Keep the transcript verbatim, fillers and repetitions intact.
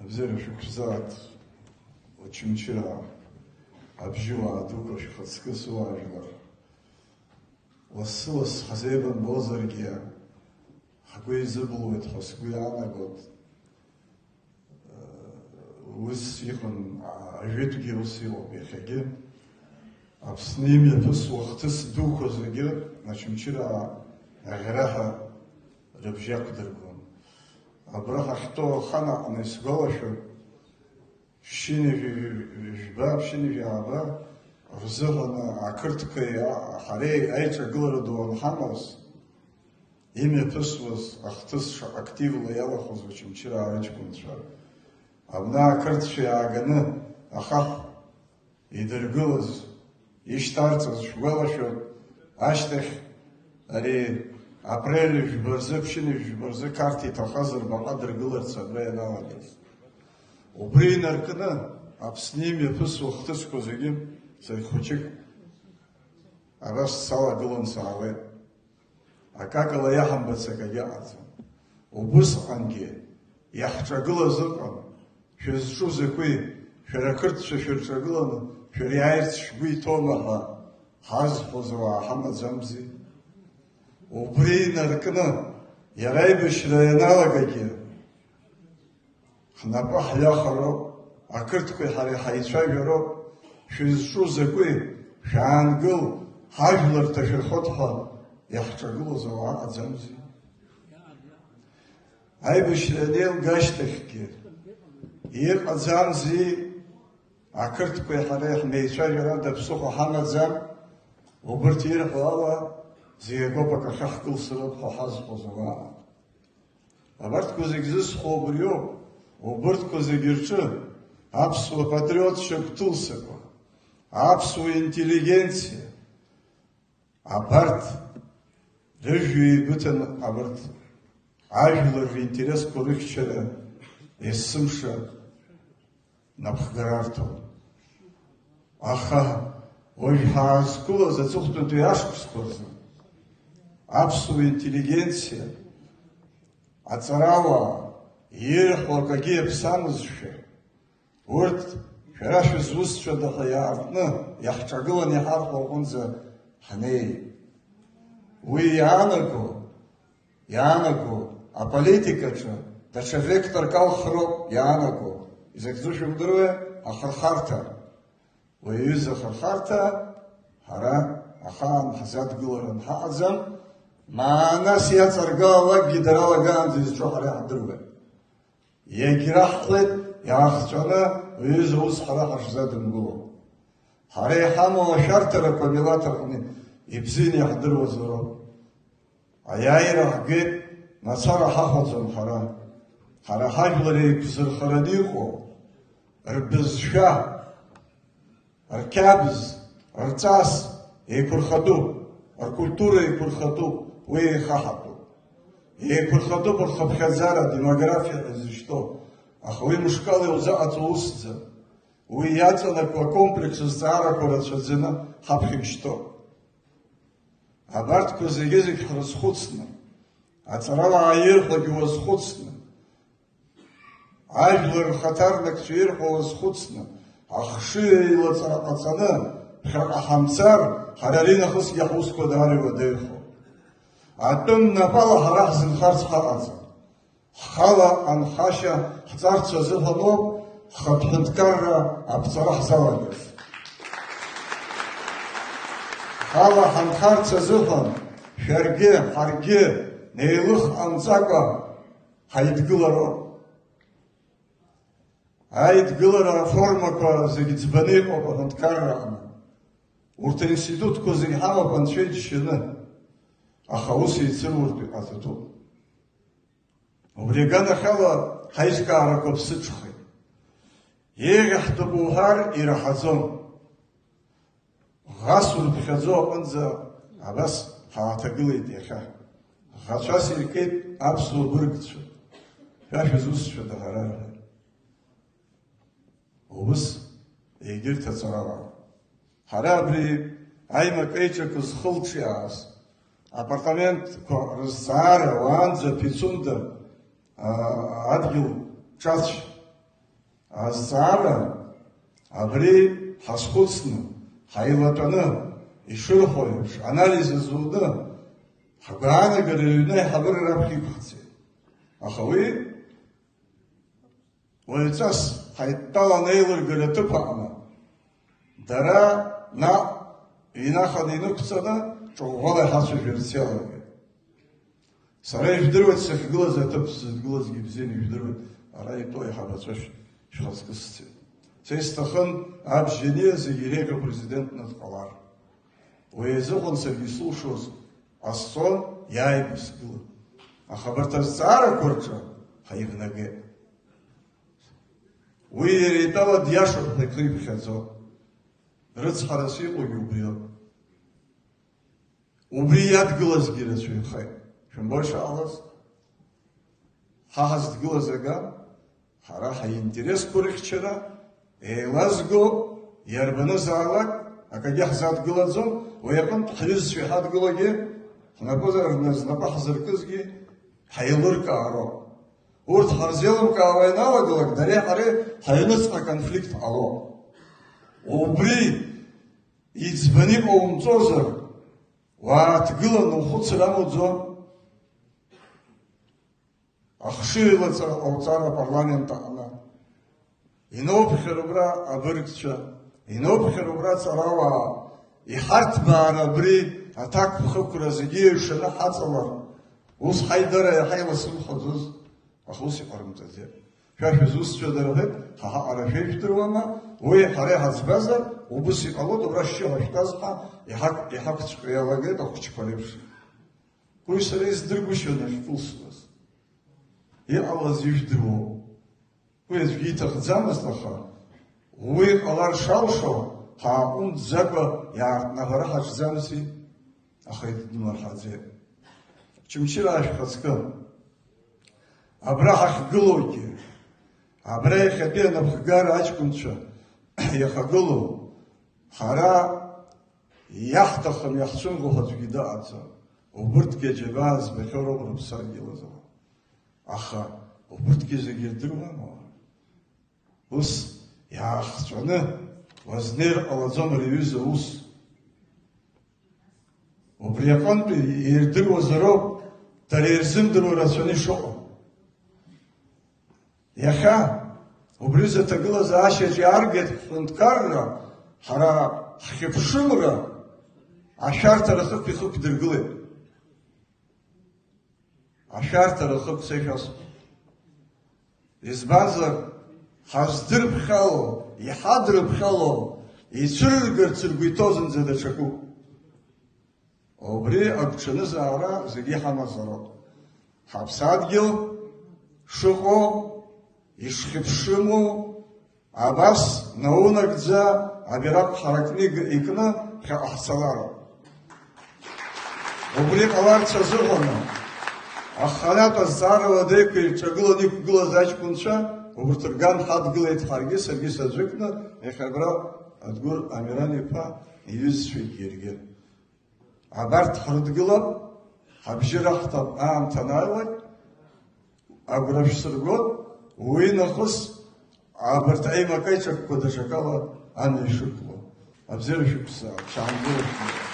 Бзиара шәықәшәзааит, Очамчыраа, абжьыуаа дуқәа, шәхаҵкы сыуаажәлар. Лассы-лассы ҳазеибамбозаргьы, ҳгәы еизыбылуеит ҳәа сгәы иаанагоит. Ус иҟан, ажәытәгьы ус иҟоуп иахьагьы. Аԥсны имҩаԥысуа ахҭыс дуқәа зегьы Очамчыраа аӷьараҳәа рыбжьы ақәдыргон. Абра ҳахьтәоу ахан аҟны исгәалашәоит, ԥшьынҩажәи жәба, ԥшьынҩажәи ааба рзыҳәан ақырҭқәеи ҳареи аиҿагылара ду анҳамаз, имҩаԥысуаз ахҭыс шаҟа активла иалахәыз Очамчыраа рыҷкәынцәа, абна ақырҭцәа иааганы ахаҳә идыргылаз, ишьҭарҵаз шәгәалашәоит, ашьҭахь ари апрель жәба рзы, ԥшьынҩажәи жәба рзы Қарҭ иҭахазар баҟа дыргыларц абра ианалагаз. Убри инаркны Аԥсны имҩаԥысуа ахҭысқәа зегьы, сара хәыҷык абас салагылан саауеит. Акакала иаҳамбац акагьы ыҟаӡам. Убысҟангьы иаҳҿагылаз ыҟан, шәызҿу закәи, шәара ақырҭцәа шәырҿагыланы шәыриааирц шәгәы иҭоума ҳәа ҳазҳәоз ауаа ҳамаӡамзи? Убри инаркны, иара аибашьра ианалагагьы, ҳнапы ҳҩахароуп, ақырҭқәеи ҳареи ҳаицәажәароуп, шәызҿу закәи, шәаангыл, ҳажәлар ҭашәырхоит ҳәа иаҳҿагылоз ауаа ыҟаӡамзи? Аибашьра анеилга ашьҭахьгьы иҟаӡамзи, ақырҭқәеи ҳареи ҳмеицәажәарада ԥсыхәа ҳамаӡам, убырҭ ирҳәо ала, зегь акоуп, акы ахьаҳкылсроуп ҳәа ҳазҳәоз ауаа. Абарҭқәа зегь зысҳәо убриоуп, убырҭқәа зегь рҿы аԥсуа патриотцәа гәҭылсақәа, аԥсуа интеллигенциа, абарҭ рыжәҩа еибыҭаны абарҭ ажәлар ринтересқәа рыхьчара есымша напхгара арҭон. Аха уажә ҳаазқәылаз аҵыхәтәантәи ашықәсқәа рзы аԥсуа интеллигенциа, аҵарауаа ирҳәо акагьы иаԥсамызшәа, урҭ шәара шәызусҭцәада ҳәа иаартны иаҳҿагыланы иҳарҳәо аҟынӡа ҳнеит. Уи иаанаго, иаанаго аполитикаҿы даҽа векторк алхроуп иаанаго. Изакәӡоу шәымдыруеи? Ахырхарҭа. Уи аҩыза ахырхарҭа ҳара ахаан ҳзадгыларан ҳаҟаӡам, маанас иаҵаргалалакгьы дара алагаанӡа изҿу ҳара иаҳдыруеит. Иагьраҳҳәеит, иаахҵәаны, уи аҩыза ус ҳара ҳашзадымгыло. Ҳара иҳамоу ашәарҭарақәа амилаҭ аҟны ибзианы иаҳдыруазароуп. Аиааира ҳгеит, мацара ҳахәаӡом ҳара. Ҳара ҳажәлар еиқәзырхараны иҟоу рбызшәа, рқьабз, рҵас еиқәырхатәуп, ркультура еиқәырхатәуп, уи еихаҳатәуп. Еиқәырхатәуп рхыԥхьаӡара, демографиа ҳәа зышьҭоу, аха уи мышкала иузаҟаҵо усӡам. Уи иаҵанакуа акомплекс азҵаарақәа рацәаӡаны ҳаԥхьа ишьҭоуп. Абарҭқәа зегьы-зегь ҳрызхәыцны, аҵарауаа ирҳәогьы уазхәыцны, ажәлар рхаҭарнакцәа ирҳәо уазхәыцны, ахшыҩ еилаҵара ҟаҵаны, ԥхьаҟа ҳамцар, ҳара аринахысгьы ҳусқәа даара иуадаҩхоит. Атәым напала ҳара ҳзынхарц ҳаҟаӡам. Ҳхала анхашьа ҳҵарц азыҳәаноуп ҳхатә ҳәынҭқарра аԥҵара ҳзалагаз. Ҳхала ҳанхарц азыҳәан шәаргьы, ҳаргьы неилых ҟамҵакәа ҳаидгылароуп. Аидгылара аформақәа зегь ӡбаны иҟоуп аҳәынҭқарра аҟны. Урҭ аинститутқәа зегь ҳамоуп анцәа иџьшьаны, аха ус еицыруртә иҟаҵатәуп. Убри аганахьала ҳаизкаарақәа ԥсыҽхеит. Еиӷьаҳтәуп уҳәар, ираҳаӡом. Ӷас урыԥхьаӡо аҟынӡа абас ҳааҭагылеит иахьа. Ӷацәас иркит аԥсуа быргцәа. Шәа шәызусҭцәада ҳара рҳәар. Убыс егьырҭ аҵарауаа. Ҳара абри аимак-еиҿак зхылҿиааз апартаментқәа рызҵаара уаанӡа Пицунда, аа, адгьыл ҿацә Азҵаара абри ҳазхәыцны, ҳаилатәаны, ишырҳәо еиԥш, анализ азуны, ҳгәаанагара ҩны аиҳабыра раԥхьа иқәҳҵеит. Аха уи уаҩҵас ҳаидтәалан еилыргара аҭыԥ аҟны, дара наҟ инаханы инықәҵаны, ҿыӷәӷәала иҳацәажәарц иалагеит. Сара ижәдыруеит сахьгылаз аҭыԥ сзыдгылазгьы бзианы ижәдыруеит, ара итәоу аиҳабацәа шә-, шәхаҵкы сцеит. Са исҭахын абжьаниа зегьы иреиӷьу апрезидентны дҟалар. Уи азыҳәан саргьы исылшоз ҟасҵон, иааигәа сгылан. Аха абарҭ азҵаарақәа рҿы ҳаивнагеит. Уи иара итәала диашоуп ҳәа ихы иԥхьаӡо. Рыцҳарас иҟоугьы убриоуп. Убри иадгылазгьы рацәаҩхеит. Шәымбои шаҟалаз? Ҳа ҳаздгылаз ага, ҳара ҳаинтересқәа рыхьчара еилазго иарбанызаалак акагьы ҳзадгылаӡом, уи аҟынтә ҳҩызцәа иҳадгылогьы, ҳнапы, знапы ҳзыркызгьы ҳаилыркаароуп. Урҭ ҳарзеилымкаауа ианалагалак, дареи ҳареи ҳаҩныҵҟа аконфликт ҟалоуп. Убри иӡбаны иҟоумҵозар, уааҭгыланы ухәыцыр амуӡо? Ахшыҩ лаҵара ҟауҵар апарламент аҟны. Иноуԥхьар убра абыргцәа, иноуԥхьар убра аҵарауаа, иҳарҭбаара абри аҭакԥхықәра зегьы еиҩшаны ҳаҵалар, ус ҳаидара иаҳа иласымхаӡоз, аха ус иҟарымҵаӡеит. Шәа шәызусҭцәада рҳәеит, ҳа ҳаҟара шәеижәдыруама, уи ҳара иҳаӡбазар, убыс иҟалоит, убра шьшьыҳәа шәтәаз ҳәа иҳақ-, иҳақәцәҟьо иалагеит ахәыҷқәа реиԥш. Уи сара издыргәышьон ахькылсуаз. Иҟалаз ижәдыруоу. Уи аӡәгьы иҭахӡамызт, аха уи ҟалар шалшо, ҳааҟәымҵӡакәа иаартны аҳәара ҳаҿӡамзи, аха идмырҳаӡеит. Очамчыраа шәхаҵкы. Абра ҳахьгылоугьы, абра иахьатәи анапхгара аҷкәынцәа иахагылоу, ҳара иаҳҭахым, иаҳцәымӷу ҳәа аӡәгьы дыҟаӡам. Убырҭгьы аџьабаа збахьоу роуп рыԥсадгьыл азы. Аха убырҭгьы зегьы ирдыруама? Ус иаахҵәаны уазнеир ҟалаӡом ари аҩыза аус. Убри аҟынтәи ирдыруазароуп дара ирзымдыруа рацәаны ишыҟоу. Иахьа убри рзы аҭагылазаашьаҿ иааргеит ҳҳәынҭқарра, ҳара ҳхьыԥшымра ашәарҭара хықә ихықәдыргылеит. Ашәарҭара хықәцеишәас. Избанзар, ҳаздырԥхьало, иҳадырԥхьало, ицәырыргарц ргәы иҭоу зынӡа даҽакуп. Убри агәҽанызаара зегьы иҳамазароуп. Ҳаԥсадгьыл шыҟоу, ишхьыԥшыму, абас наунагӡа абираҟ ҳаракны ик-, икны ԥхьаҟа ҳцалароуп. Убри ҟаларц азыҳәан, аханатә азҵаара уадаҩқәа ирҿагыланы иқәгылаз аҷкәынцәа, убырҭ рган ҳадгылеит ҳаргьы, саргьы саӡәыкны, иахьа абра Адгәыр Амиран-иԥа иҩызцәагьы иаргьы. Абарҭ ҳрыдгылап, ҳабжьы раҳҭап аамҭа анааилак, агәра шәсыргоит, уи нахыс абарҭ аимак-аиҿакқәа даҽакала амҩа шәықәло. Абзиара шәықәсҵааит, шәаҳамгылаԥшәмароуп.